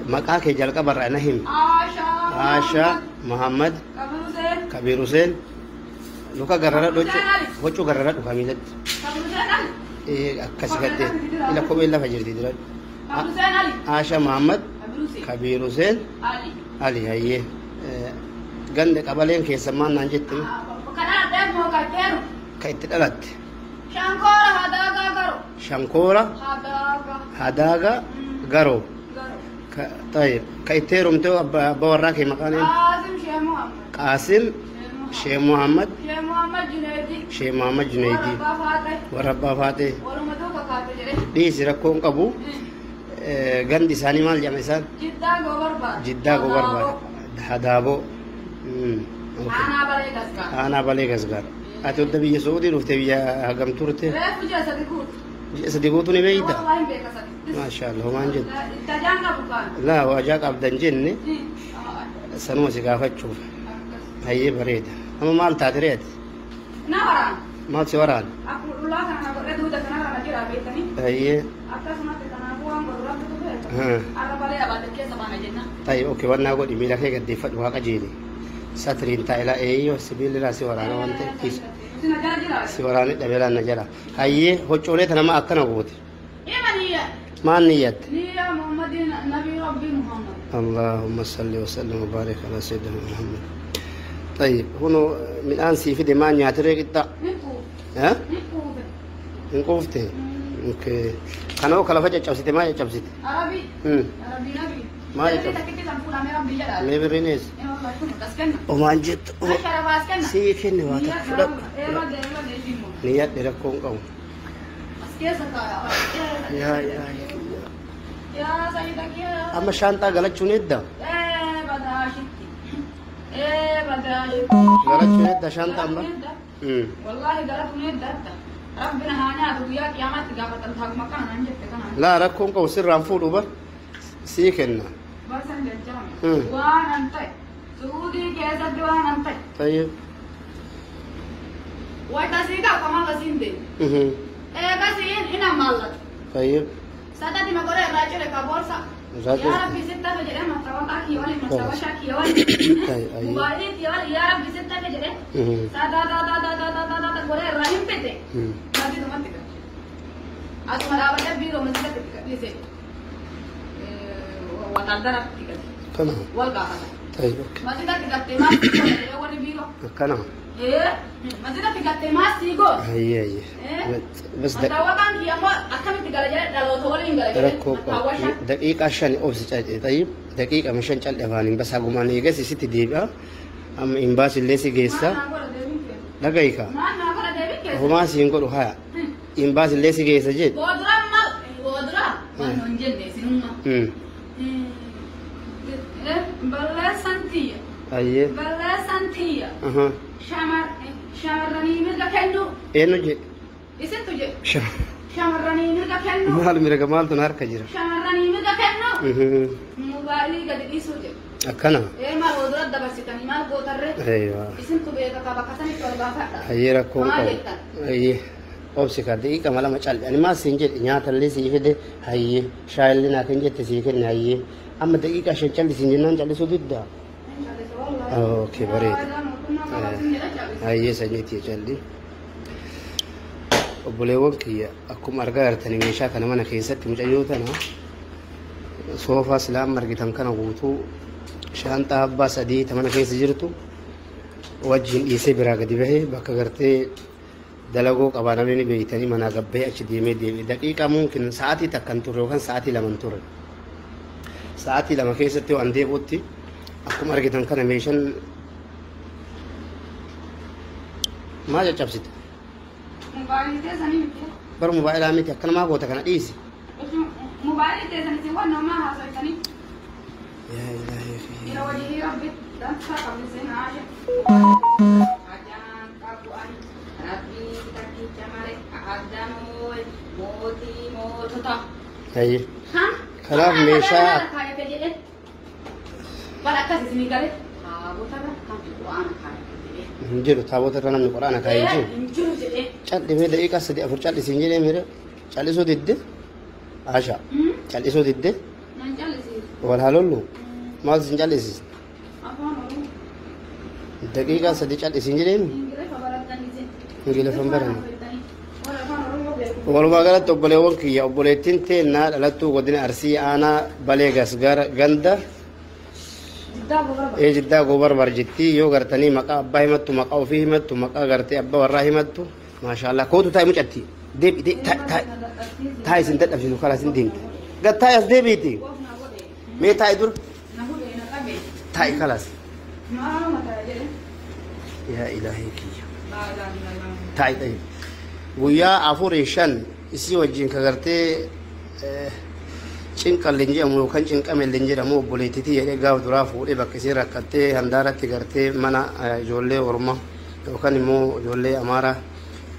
Maqaa kee jalqabarraa na himi. Aashaa Muhammad Kabiir Huseen. Luka garrara huccuu garrara dhufa miilatti. Akkasi gaddee ila kopheen lafa jirti dura. Aashaa Muhammad Kabiir Huseen Ali. Hayyee, ganda qabaleen keessa maal naan jette? Ka itti dhalatte? Shankoora Hadaagaa Garo. Shankoora Hadaagaa Garoo. طيب, ka itti heerumte, abbaa warraa kee maqaan eenyu? Qaasim Shee Muhammad. Qaasim Shee Muhammad. Shee Muhammad Junaidi. Shee Muhammad Junaidi. Warra abbaa Faaxee. Warra abbaa Faaxee. Waruma duuka kaate jedhe. Dhiisi, rakkoon qabu. Gandi isaanii maal jedhama isaan? Jiddaa Gobarbaad. Jiddaa Gobarbaad. Hadaaboo. Aanaa Balee Gasgaar. Aanaa Balee Gasgaar. Ati odda biyya Saudii dhufte biyya hagam turte? Reefu ji'a 3 guutu. Ji'a 3 guutuu ni beeyta? Wallahi hin beeka sadi. Maasha Allah, homaan jettu. Itti ajaan qabu kaan. Laa, wajaa qabdan jenne sanuma si gaafachuuf. Hayyee, bareeda. Amma maal taate reeti? Na waraan. Maal si waraan? Akkuma dhullaa kana na godhee duuda kanarra na jira beektanii. Hayyee. Akkasumatti kanaafuu waan godhu rabbitu beeka. Arra balee abaate keessa baana jenna. Tayi, okay, wannaa godhi, miila kee gaddeeffadhu, waaqa jeeni. Satriin taa'ila eeyyoo sibiilli irraa si waraana waan ta'eef Sina jala jira. si waraanee dhabeelaan na jala. Hayyee, hoccoolee tana maa akkana goote? Ima niyya. Maal niyyatte? Niyya Muhammadin Nabii Rabbii Muhammad. اللهم صل وسلم وبارك على سيدنا محمد. طيب, هنا midhaan sii fide maa nyaatiree qixxa? Ni quufe. Ha? Ni quufe. Hin quufte? Okay. Kanoo ka lafa caccabsite maa caccabsite? Arabii. Arabii Nabii. Maal Jedhanii caccabsite? takkitti san fuudhamee Rabbii jedha. Mee birriinis? Ee wallahi kun as kenna. Omaan jettu. Sharafa as kenna. Sii kenne waa takka, fudhadhu. Eema deema deebimu. Niyyadhe, rakkoon qabu. As keessa ta'a. Yaa yaa yaa. Yaa sayyida kiyya. Amma shaanxaa galachuun edda? Ee badaashitti. Ee badaashitti. Galachuun edda shaanxaa amma? Wallahi galatuun edda adda. Rabbina haa nyaatu, guyyaa qiyaamaatti gaafatan taaguma kana naan jette kana. Laa, rakkoon qabu, sirraan fuudhu bar. Sii kenna. Barsan jajjame. Waan an ta'e. Suudii keessatti waan an ta'e. طيب. Wayita sii qabu kamalla siin deemu. Eegasiin ina maallatu. طيب. Sadati ma godhe irraa cire ka boorsa. Irraa cire. Yaa Rabbi sitti hafe jedhee mattaawaqaa kiyya waliin, mastaawashaa kiyya waliin. Ayyee. Mobaayilii kiyya waliin yaa Rabbi sitti hafe jedhee. Sadaa godhee irraa hin fite. Masjidumatti gale. Asuma dhaabadhee biiroo masjidatti dhiise. Wataaddaratti gale. Kana. Wal gaafata. طيب, okay. Masjidatti galtee maal sii godhe jedhee warri biiroo. Akkana. Ee, masjidatti galtee maal sii godhe. Ayyee ayyee. Bas Mattaawaqaan kiyya immoo akkamitti gala jedhee dhaloota waliin gala jedhee rakkoo qabu. mattaawashaa. Daqiiqaa 5 obsi cal'e. طيب. Daqiiqa 5 cal'e afaaniin bas hagumaan eegas isitti deebi'a. Amma imbaas illee si geessa. Maal naa godha deebiin keessa? Dhagahi ka. Maal naa godha deebiin keessa? Homaa siin godhu haya. Imbaas illee si geessa jedhe. Boodura maal boodura maal nuun jenne isinumma. Balleessan tiyya. Ayyee. Balleessan tiyya. Shamarranii mirga kennu. Eenyu jedhe? Isintu jedhe. Shamarranii mirga kennu. Maal mirga maaltu na harka jira? Shamarranii mirga kennu. Mobaayilii gadi dhiisuu jedhe. Akkana. Ee, maal boodura dabarsitanii maal gootarree? Eeywa. Isintu beeka ka bakka sanitti wal gaafadha. Ayyee, rakkoon Maal qabu. jettan? Ayyee. Obsi ka daqiiqa 2 cal'e. Ani maal siin jedhe? Nyaata illee sii fide, hayyee, shaayillee naa kan jette sii kenne, hayyee. Amma daqiiqa 5 calli siin jennaan callisuu didda. Okay, bareeda. Hayyee, sanyiitii calli. Obboleewwan kiyya, akkuma argaa jirtanii meeshaa kana mana keessatti mucayyoo tana soofaa silaa amma argitan kana guutuu shaanxaa abbaa sadii ta mana keessa jirtu wajjin dhiisee biraa gadi bahee bakka gartee dalagoo qabaa namni ni beeytanii manaa gabbahee achi deemee deebi'e. Daqiiqaa mumkin sa'aatii takkan turre yookaan sa'aatii 2 turre. Sa'aatii 2 keessatti waan deebi'utti akkuma argitan kana meeshaan maal caccabsite? Mobaayilii teessanii miti. Bar mobaayilaa miti, akkana goota kana dhiisi. Mobaayilii teessanii si waan namaa haasofitanii. Yaa ilaahi. Ila wajjii rabbi dansaa qabdi seenaa aasha. Ajaan qabu ani rabbii takkicha malee addamoo mootii mootota. Hayyee. Ha? Kanaaf meeshaa Kaayate jedhee. Bara akkas isinii galee taabotarra kan quraana kaayate jedhee. Hin jiru, taabota irra namni quraana kaayee jiru. Hin jiru jedhee. Cal'imee daqiiqaa 3 4 cal'isiin jedhee mire cal'isuu didde. Asha, cal'isuu didde. Nan callisiisu. Wal haa lollu. Maaltu sin cal'isiisa? Afaan Oromoo. Daqiiqaa 3 cal'isiin jedheemi. Ingiliffa barattanii isin. Ingiliffan baranne. Warra afaan Oromoo beeku. Walumaa galatti obboleewwan kiyya, obboleettiin teennaa dhalattuu godina Arsii aanaa Balee Gasgara ganda Jiddaa gobarba. Ee Jiddaa Gobarbar jetti. Yoo gartanii maqaa abbaa himattu, maqaa ofii himattu, maqaa gartee abbaa warraa himattu, maashaallah. Kootu taa'i mucatti, deebi taa'i taa'i taa'i, isin dadhabsiisu karaa isin deemte gad taa'i, as deebiiti mee taa'i dur. Na hudhee na qabe. Taa'i kalaas. Maa mataa jedhe. Yaa ilaahii kiyya. Laa ilaaha illallah. Taa'i taa'i. Guyyaa 4 5 isii wajjin ka gartee cinqalleen jedhamu yookaan cinqamelleen jedhamu obboleettitii jedhee gaaf duraa fuudhee bakka isiin rakkattee handaaratti gartee mana ijoollee Oromoo yookaan immoo ijoollee Amaaraa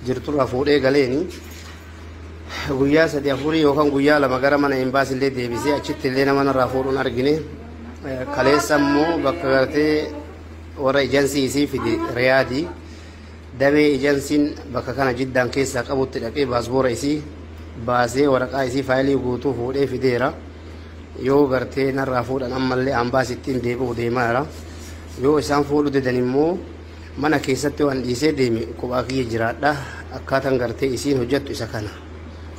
jirturraa fuudhee galeeni guyyaa 3 4 yookaan guyyaa 2 gara mana embaasii illee deebisee achitti illee nama narraa fuudhuun argine. Kaleessa immoo bakka gartee warra ejansii isii fide Riyaadii damee ejansiin bakka kana Jiddaan keessaa qabutti dhaqee baasboora isii baasee waraqaa isii faayilii guutuu fuudhee fideera. Yoo gartee narraa fuudhan ammallee ambaasittiin deebi'u deemaara. Yoo isaan fuudhu didan immoo mana keessatti waan dhiisee deeme kophaa kiyya jiraadha. Akkaataan gartee isiin hojjettu isa kana.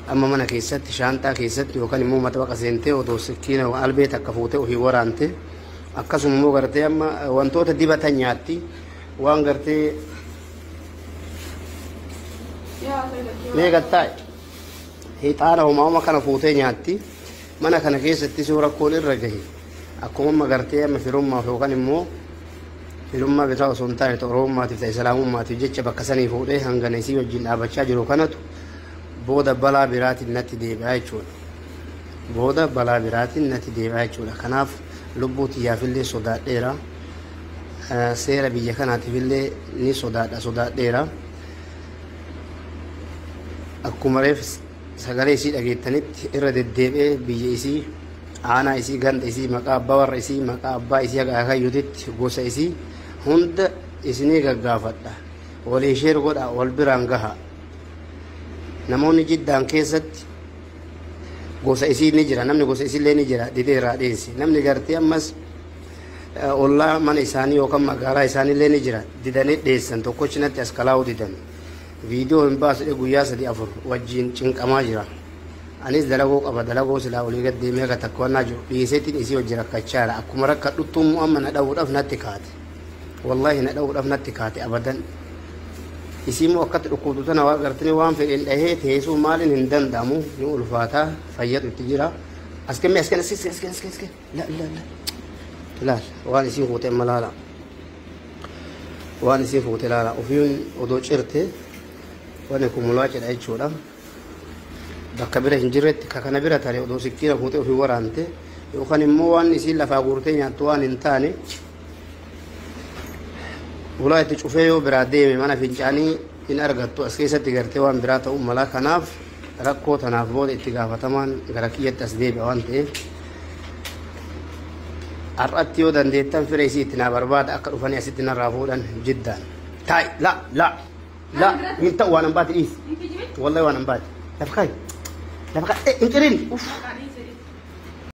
Amma mana keessatti shaanxaa keessatti yookaan immoo mata baqa seentee otoo sikkiina albee takka fuutee ofii waraante, akkasuma immoo gartee amma wantoota dibatan nyaatti waan gartee mee gattaa'e hixaana homaa kana fuutee nyaatti. Mana kana keessatti soo rakkoon irra gahe akkuma amma gartee amma firummaaf yookaan immoo firummaa bitaa osoo hin taane oromummaatiif ta'e islaamummaatiif jecha bakka sanii fuudhee hangana isii wajjin dhaabachaa jiru kanatu booda balaa biraatiin natti deebi'aa jechuudha. Booda balaa biraatiin natti deebi'aa jechuudha. Kanaaf lubbuu xiyyaafillee sodaadheera. Seera biyya kanaatiifillee ni sodaadha, sodaadheera. Akkuma reef sagalee isii dhageettanitti irra deddeebi'ee biyya isii, aanaa isii, ganda isii, maqaa abbaa warra isii, maqaa abbaa isii haga akaakayyuutitti gosa isii hunda isinii gaggaafadha. Walii share godha, wal biraan gaha. Namoonni Jiddaan keessatti gosa isii ni jira, namni gosa isiillee ni jira, didee irraa dheessi. Namni gartee ammas ollaa mana isaanii yookaan magaalaa isaaniillee ni jira, didanii dheessan, tokko cinatti as kalaa'uu didan. Viidiyoo hin baasu guyyaa 3 4 wajjin cinqamaa jira. Anis dalagoo qaba, dalagoo silaa olii gad deemee akka takkawannaa jiru dhiiseetiin isii wajji rakkachaa jira. Akkuma rakkadhuttuu immoo amma na dha'uudhaaf natti kaate. Wallaahi na dha'uudhaaf natti kaate abadan. Isii immoo akkatti dhukkubdu tana waan gartanii waan fedheen dhahee teessuu maaliin hin danda'amu, ni ulfaataa, fayyadu itti jira. As kennee, as kenne, as kenne, as kenne, as kenne, la la la. Laal waan isiin fuute amma, laala. Waan isiin fuute laala, ofiin odoo cirte wanni kun mulaa cidha jechuudha. Bakka bira hin jirretti ka kana bira tare odoo sikkiina fuutee ofii waraante yookaan immoo waan isiin lafaa guurtee nyaattu waan hin taane ulaa itti cufee yoo biraa deeme mana fincaanii hin argattu, as keessatti gartee waan biraa ta'uu mala. Kanaaf rakkoo tanaaf booda itti gaafatamaan gara kiyyatti as deebi'a waan ta'eef har'atti yoo dandeettan fira isii itti naa barbaada, akka dhufanii asitti narraa fuudhan Jiddaan. Taa'i, la la la, hin ta'u, waan hin baate dhiisi. Hin kijibe? Wallahi waan hin baate. Lafa kaayi. Lafa kaayi. Hin cirin. Uff.